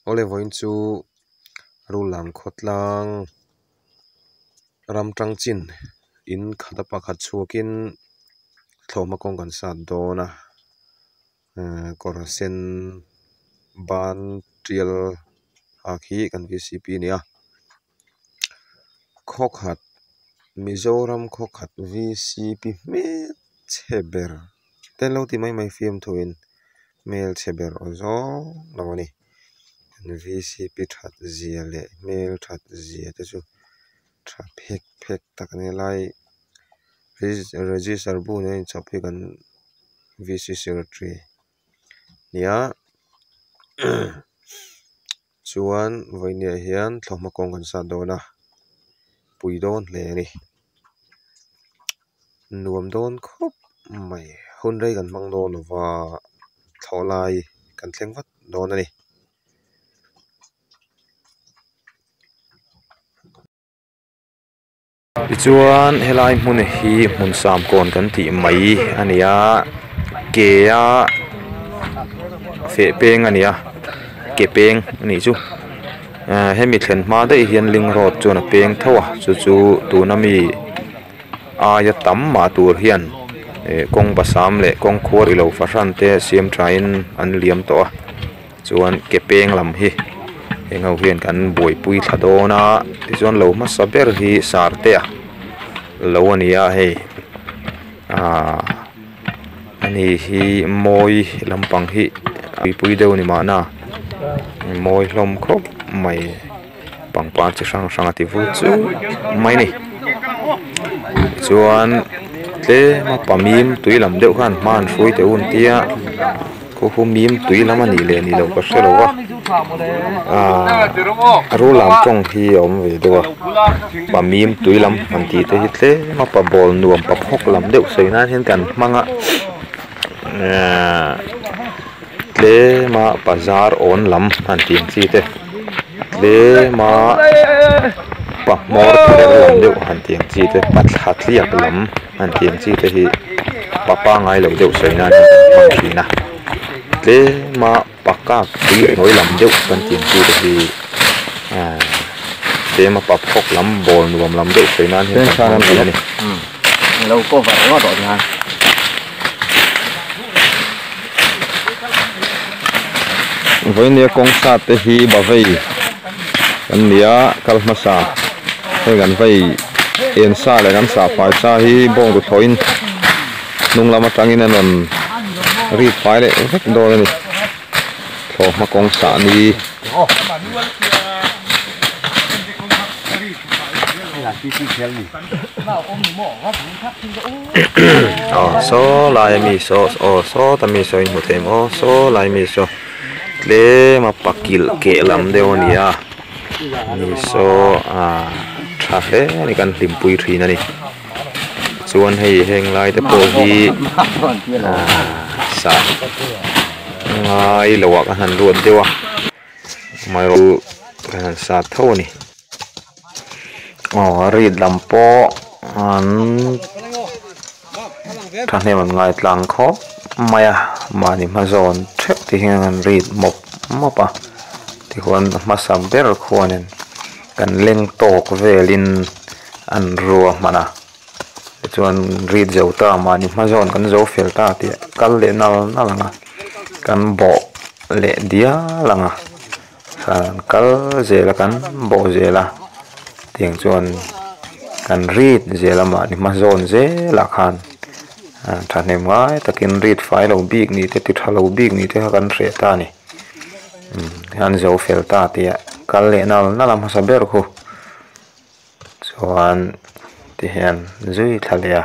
Awle vawiin chu Rullam khawtlang ram tang chin in khat a pakhat chhuakin thlawhhma kawng kan sat dawn a ehh kawr sen ban tial hak hi kan v c p a ni a khaw khat Mizoram khaw khat v c p hmelchhe ber te an lo ti mai mai fiamthuin hmelchhe ber aw zawng lo a ni v c p that zia leh hmel that zia te chu tha phek phek tak a ni helai register bu nen a inchhawp hi kan v c secretary a ni a chuan vawiin hian thlawhhma kawng kan sat dawn a pui dawn hle a ni nuam dawn khawp mai hun rei kan hmang dawn lova thlawh lai kan thleng vat dawn a ni. Tichuan helai hmun hi hmun sam kawn kan tih mai a ni a ke a feh peng a ni a ke peng a nih chu ehh hemi thlen hma daih hian link road chuan a peng tho a chu chu tuna mi aia tam mah tur hian ih kawng bahsam leh kawng khuar ilo fahran te siam thain an liam tawh a. Chuan ke peng lam hi heng ho hian kan buaipui thla dawn a tichuan lo hmasa ber hi sarte a lo a ni a hei ahh ani hi mawi lampang hi tuipui deuh a ni mahna mawi hlawm khawp mai pangpar chi hrang hrang a ti vul chuk mai a ni tichuan tlem a pamim tui lam deuh khan hma an hruai teh u an tia. Khaw mim tui lam a nih leh ni loh ka hre lo a aah rul lam tawng hi a awm ve deuh a pa mim tui lam han tih te hi tlem a pa bawl nuam pa phawk lam deuh sawi nan hian kan hmang a ahh tlem a bazar awn lam han tih ang chi te tlem a pa hmawr pher lam deuh han tih ang chi te pa thla tliak lam. Han tih ang chi te hi pa pangai lo deuh sawi nan hian kan hmang thin a tlema pa kak pui hnuai lam deuh kan tih ang chi te hi ahh tlema pa phawk lam bawl nuam lam deuh sawi nan hian kan hmang thin a ni. Vawinia kawng sat te hi bavei kan ni a kal hmasa hei kan vei en sa leh kan sah fai sa hi bawng tuthlawhin hnung lam atangin an rawn rit fai leh vek dawn a ni thlawhhma kawng sah ni. Aw saw lai ami saw aw sawta mi saw in hmu thei maw saw lai mi saw tlem a pakilh keh lam deuh a ni a ni saw ah tha hle a ni kan hlimpui thin a ni chuan hei heng lai te pawh hi ah sah ngai lo ah ka han ruat deuh a amaherawhchu ka han sat tho a ni. Aw rit lam pawh an thahnem an ngai tlang khawp mai a mahni hma zawn theuh te hian an rit mawp mawp a tichuan a hmasa ber khuanin kan leng tawk velin an rua hman a tichuan rit zo ta mahni hma zawn kan zo fel ta tih kal leh nal nal ang a kan bawh leh dial ang a. Kan kal zel a kan bawh zel a tiang chuan kan rit zel a mahni hma zawn zelah khan thahnem ngai takin rit fai lo bik ni te ti tha lo bik ni te kha kan hreh ta a ni an zo fel ta tih ah kal leh nal nal a hmasa ber khu chuan ti hian zui thla leh a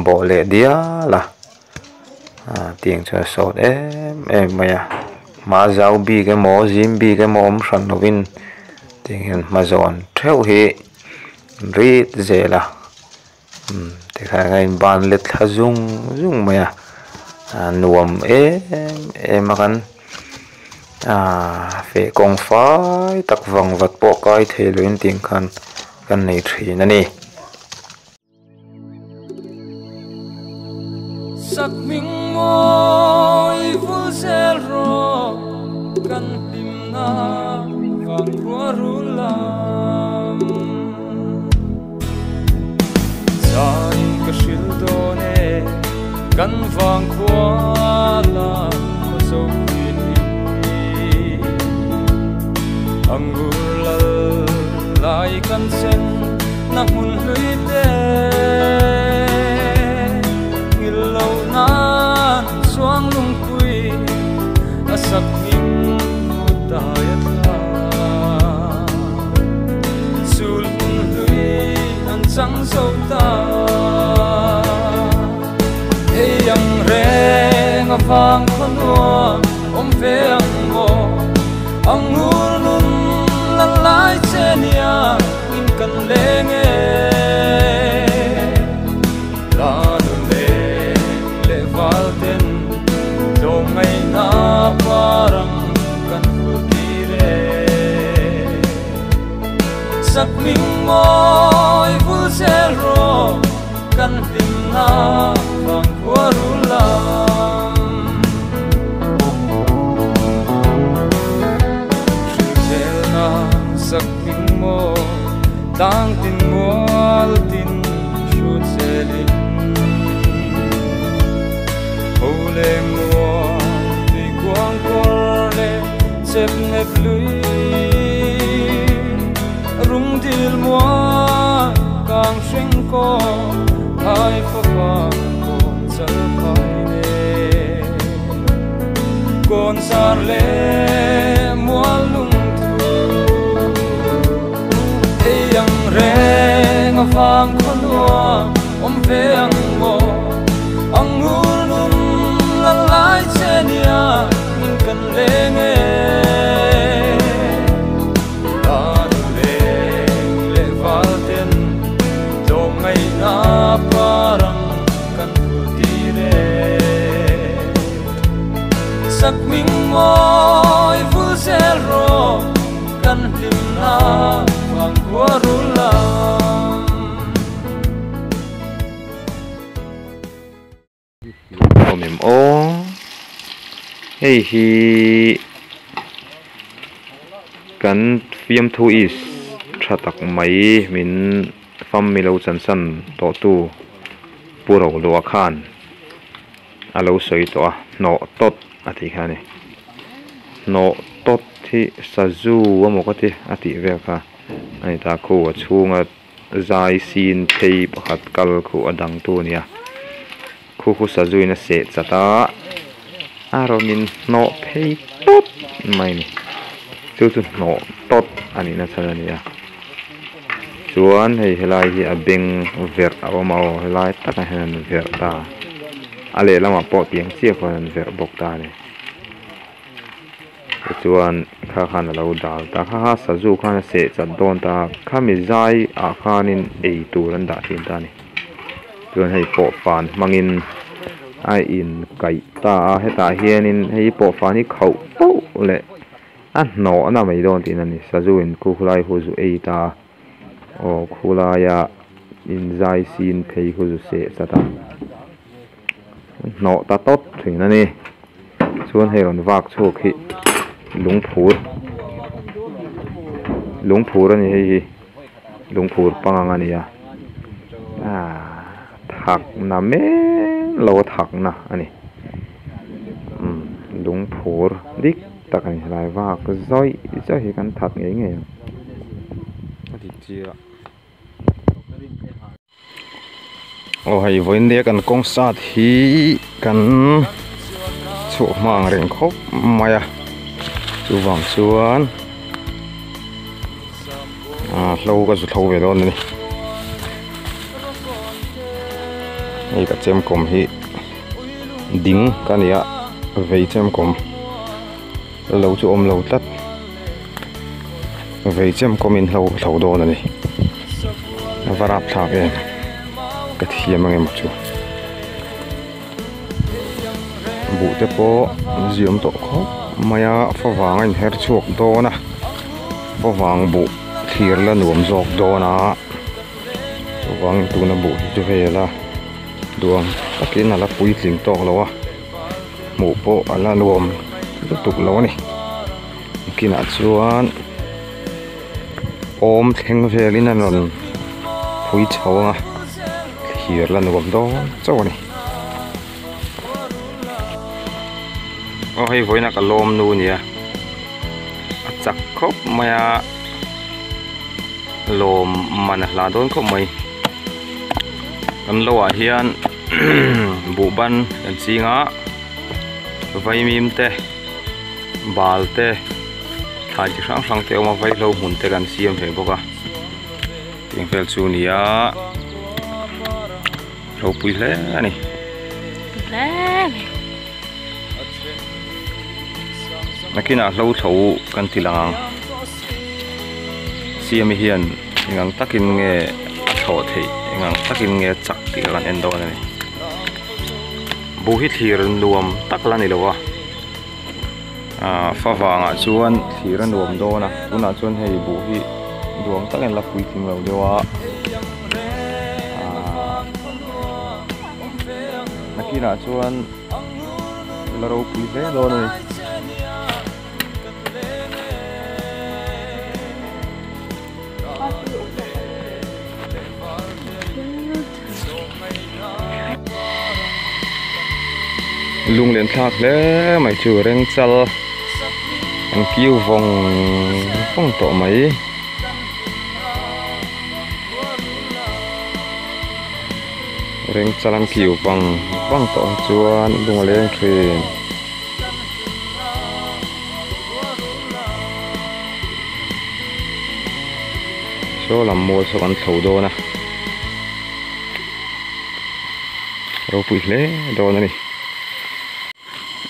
bawh leh dial a ah tiang chuan a sawt em em mai a hma zau bik emaw zim bik emaw awm hran lovin tiang hian hma zawn theuh hi rit zel a umm tikhan a inban let thla zung zung mai a ah nuam em em a kan ahh feh kawng fai tak vang vat pawh kai thei loin tiang khan kan nei thin a ni. Sak hming mawi vul zel rawh kan hlim. na vang khua rul lam Zai ka hril dawn e kan vang khua lam khaw zo pui hi Angur lal lai kan chen na hmun hlui te Ngil lo nan chuang lungpui a sak hming put dai a tla Sul hmun hlui an chang zo ta Hei ang reng a vang khaw nuam awm ve ang maw Ang ngur nun la lai che nia in kan leng e La nu leng leh val ten tlawm ngaihna parang kan vul tir e Sak hming mawi vul zel rawh kan hlimna vang khua rul lam. Hrilhelna sak hming maw tlang tin mual tin hrut zelin Ho leng mual tui kuang kawr leh chep nep lui Rung dil mual kang hreng kaw thai fapa kawn chal phai nen Kawn zar leh mual lung thu Hei ang reng a vang khaw nuam awm ve ang maw Ang ngur nun la lai che nia min kan leng e La nu leng leh val ten tlawm ngaihna parang kan vul tir e Sak hming mawi vul zel rawh kan hlimna vang khua rul lam. Awm em aw hei hi kan fiamthu is tha tak mai min fam milo chansan tawh tu pu Roluah khan a lo sawi tawh a hnawh tawt a tih kha a ni hnawh tawt hi sazu emaw ka ti a tih vel kha a ni ta khu a chhunga zai sin phei pakhat kal khuh a dang tu a ni a khu khu sazu in a seh chat a a rawn in hnawh phei tawt mai a ni chu chu hnawh tawt a nih na chhan a ni a chuan hei helai hi a beng verh a awm a aw helai takah hian an verh ta a lehlamah pawh tiang chiah khuan an verh bawk ta a ni. Tichuan kha khan a lo dal ta kha kha sazu khan a seh chat dawn ta a khami zai ah khanin ei tur an dah thin ta a ni chuan hei pawh fan hmangin a in kaih ta a hetah hianin hei pawh fan hi khauh pauh leh a hnawhna mai dawn tihna a ni sazu in khu khulai hu zu ei ta a aw khulaia inzai sin phei khu zu seh chat a. Hnawh ta tawt thin a ni chuan hei rawn vak chhuak hi lungphur lungphur a ni hei hi lungphur pangang a ni a aaa thak na mek lo a thak na a ni umm lungphur dik tak a ni helai vak zawih zawih hi kan that ngei ngei ang a dik chiah. Aw hei vawiin nia kan kawng sat hi kan chhuah hma ang reng khawp mai a chuvang chuan ah hlo ka zu thlo ve dawn a ni hei ka chemkawm hi ding ka ni a vei chemkawm lo chu awm lo tlat. Vei chem kawmin hlo ka thlo dawn a ni. A va rap thlak em. Ka thiam ang emaw chu. Buh te pawh an ziam tawh khawp mai a, favang a inher chhuak dawn a. Favang buh thlir la nuam zawk dawn a. Chuvangin tuna buh hi chu hei a la duang takin a la puitling tawk lo a. Hmuh pawh a la nuam lutuk lo a ni. Nakinah chuan awm thleng velin a rawn phui chho ang a thlir la nuam dawn chauh a ni. Aw hei vawiin a ka lawm nu a nia a chak khawp mai a lawm man a hla dawn khawp mai kan lo ah hian buhban kan ching a vaimim te bal te thlai chi hrang hrang te a awm a vaihlo hmun te kan siam ve bawk a tiang vel chu a ni a ropui hle a ni. Nakinah hlo thlo kan ti lang ang siami hian eng ang takin nge a thlawh theih eng ang takin nge a chak tih kha kan en dawn a ni buh hi thlir nuam tak la ni lo a ah fa vangah chuan thlir a nuam dawn a tunah chuan hei buh hi duang takin la puitling lo deuh a ah nakinah chuan. La ropui hle dawn a ni. Lunglen thlak hle mai chu rengchal an kiu vawng vawng tawh mai. Rengchal an kiu vang vang tawh ang chuan lung a leng thin. Saw lam mual saw kan thlo dawn a ropui hle dawn a ni.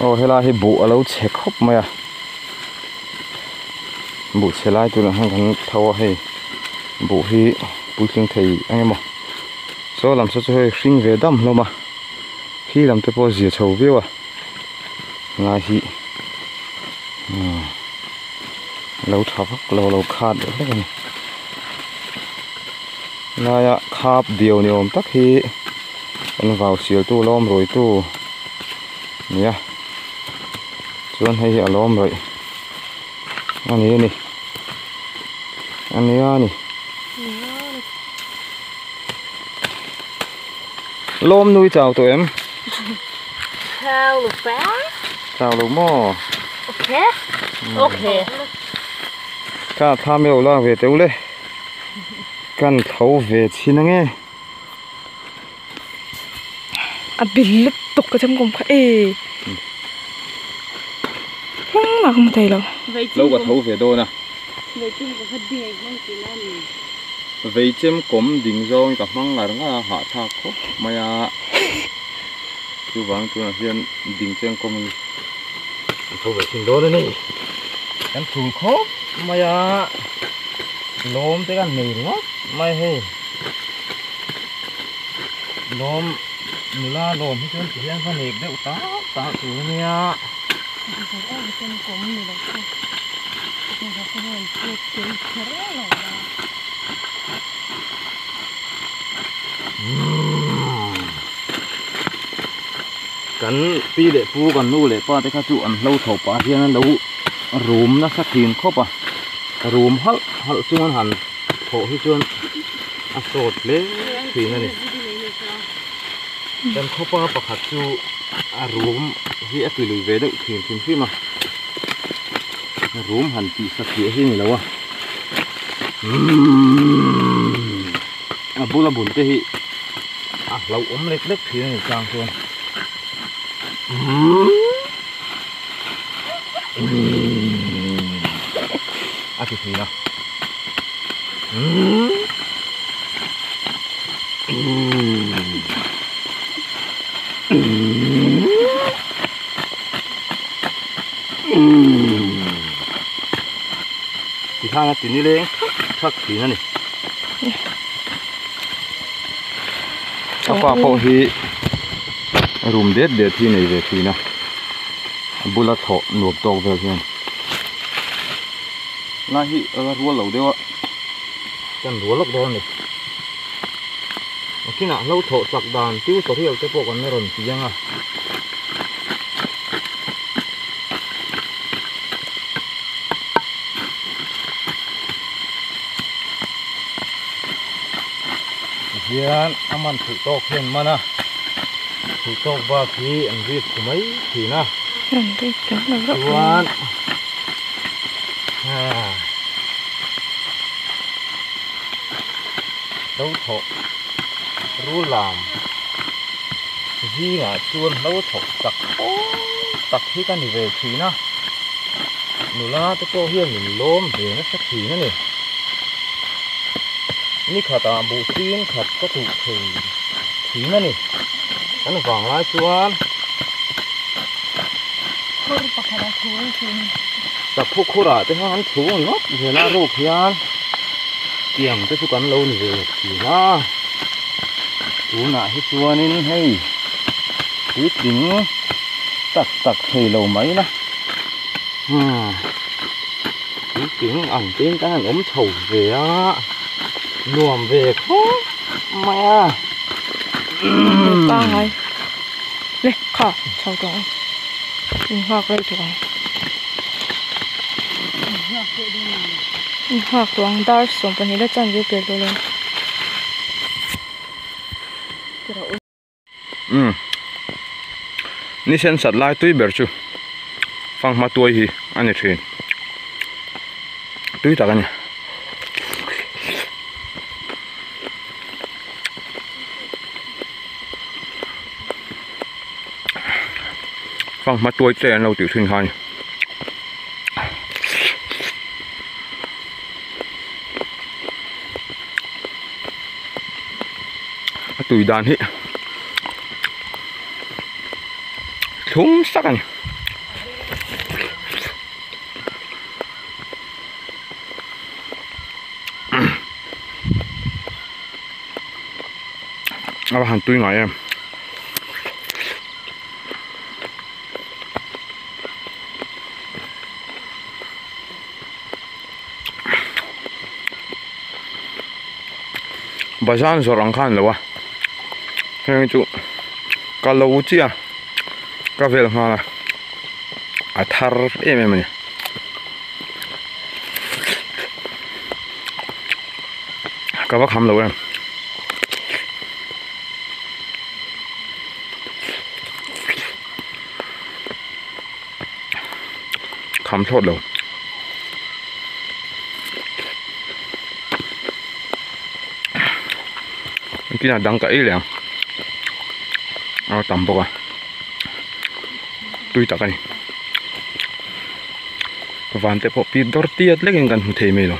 Aw helai hi buh a lo chhe khawp mai a buh chhe lai tunah hian kan thlo a hei buh hi puitling thei eng emaw. Saw lam saw chu hei hring ve dam hlawm a khi lam te pawh zia chho viau a helai hi umm lo tha vak lo lo khat deuh hlek a ni helaia khap diau ni awm tak hi an vau sial tu lawm ruai tu a ni a chuan hei hi a lawm rawih a ni a ni a nia a ni. Lawm nui chau tawh em? Chau lo pa. Chau lo maw? Ok. Ok. Ka tham eo lak ve teu le. Kan tho ve chhin ange. A bil lutuk ka cham kum kha e. Engmah ka hmu thei lo. Lo ka tho ve dawn a. Veichem kawm ding zawng ka hmang ngar ngar a hahthlak khawp mai a chuvang tunah hian ding cheng kawm in an tho ve thin dawn a ni kan thul khawp mai a lawm te kan nei ringawt mai hei lawm nula lawm hi chuan tihian va nek deuh tak tak tur a nia. Kan pi leh pu kan nu leh pa te kha chu an hlo tho pah hian an lo rum nasa thin khawp a rum halh halh chung an han thawh hi chuan a sawt hle thin a ni kan khawpa pakhat chu a rum hi a ti lui ve deuh thin hrim hrim a. Rum han tih sak tih hi ni lo a a bula bul te hi a hlauhawm lek lek thin a ni chang chuan a ti thin a. Tikhan a ti nileng thak thak thin a ni. Ka pa pawh hi room det det hi nei ve thin a a bula thlawh nuam tawk vel hian lai hi a la rual lo deuh a kan rual lawk dawn a ni. Nakinah hlo thlawh chak dan tutorial te pawh kan la rawn ti ang a. Hian a man theih tawk hian man a theih tawk bak hi an rik khu mai thin a chuan lo thawh rul lam zingah chuan lo thawh chak tak hi ka ni ve thin a nula te pawh hian min lawm ve nasa thin a ni. Ni khatah buh chin khat ka tuh thei thin a ni. Kan vang lai chuan Khur pakhat a thu thin. Saphu khurah te khan an thu ngawt zel a ruk hian tiang te chu kan lo ni ve thin a. Tunah hi chuanin hei puitling tak tak thei lo mai la. Puitling ang te in kan han awm chho ve a nuam ve khawp mai a. Pangai le kha chho tawh ang in nghak rei tawh ang in nghak tawh ang dar 12 la chan ve pel tawh lo. Ni sen sat lai tui ber chu fanghma tuai hi a ni thin tui tak a ni. Fanghma tuai te an lo tih thin kha a ni. A tui dan hi thlum sak a ni. A va han tui ngai em. Bazar zawrh ang khan lo a heng chu ka lo chiah a ka vel nghal a a thar em em a ni. Ka va kham lo em. Kham thlawt lo. Kinah dang ka ei leh ang a tam bawk a tui tak a ni van te pawh pi dawr tiat lekin kan hmu thei mai lo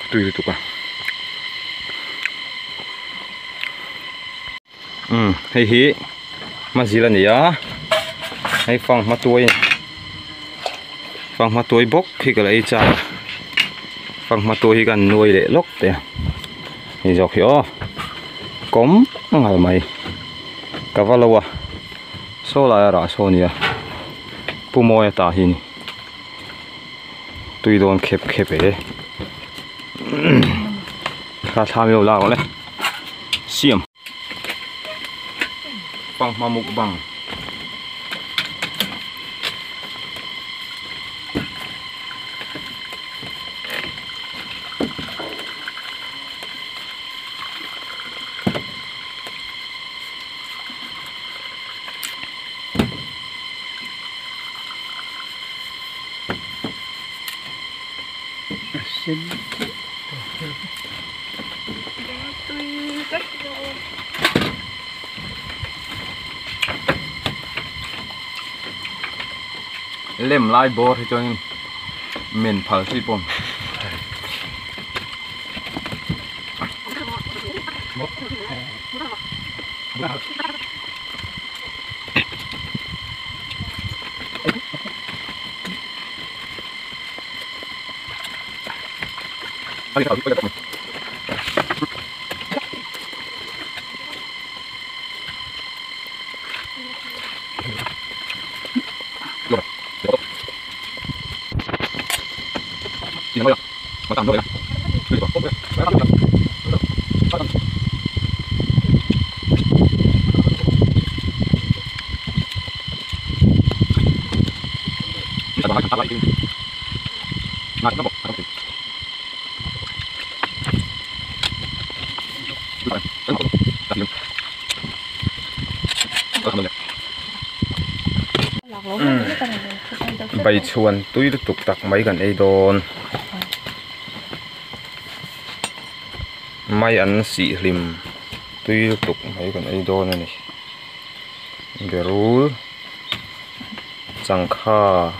tui lutuk a hei hi mazil a ni a hei fanghma tuai fanghma tuai bawk hi ka la ei chak fanghma tuai hi kan nuai leh lawk te hei zawk hi aw kawm ngal mai ka va lo a saw lai a rah saw a nia pu mawi ata hi a ni tui dawn khep khep e kha thlam hi lo lak rawh le. Siam fanghma mukbang Lem lai bawr hi chuanin men phal chi pawh Bai chhuan tui lutuk tak mai kan ei dawn. Mai an sih hlim tui lutuk mai kan ei dawn a ni. Berul changkha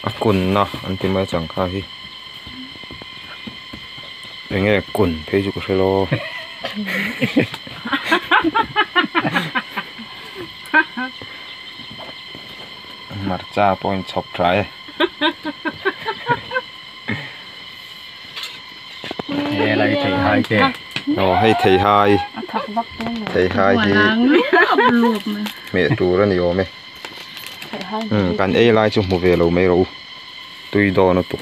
a kunna an ti mai a changkha hi. Enge kun phei chu ka hre lo. Hmarcha pawh in chhawp tha e. Helai thei hai te. Aw hei thei hai. Thei hai hi hmeh tur a ni awm e. Kan ei lai chu hmu ve lo mai rawh u. Tui dawn a tuk.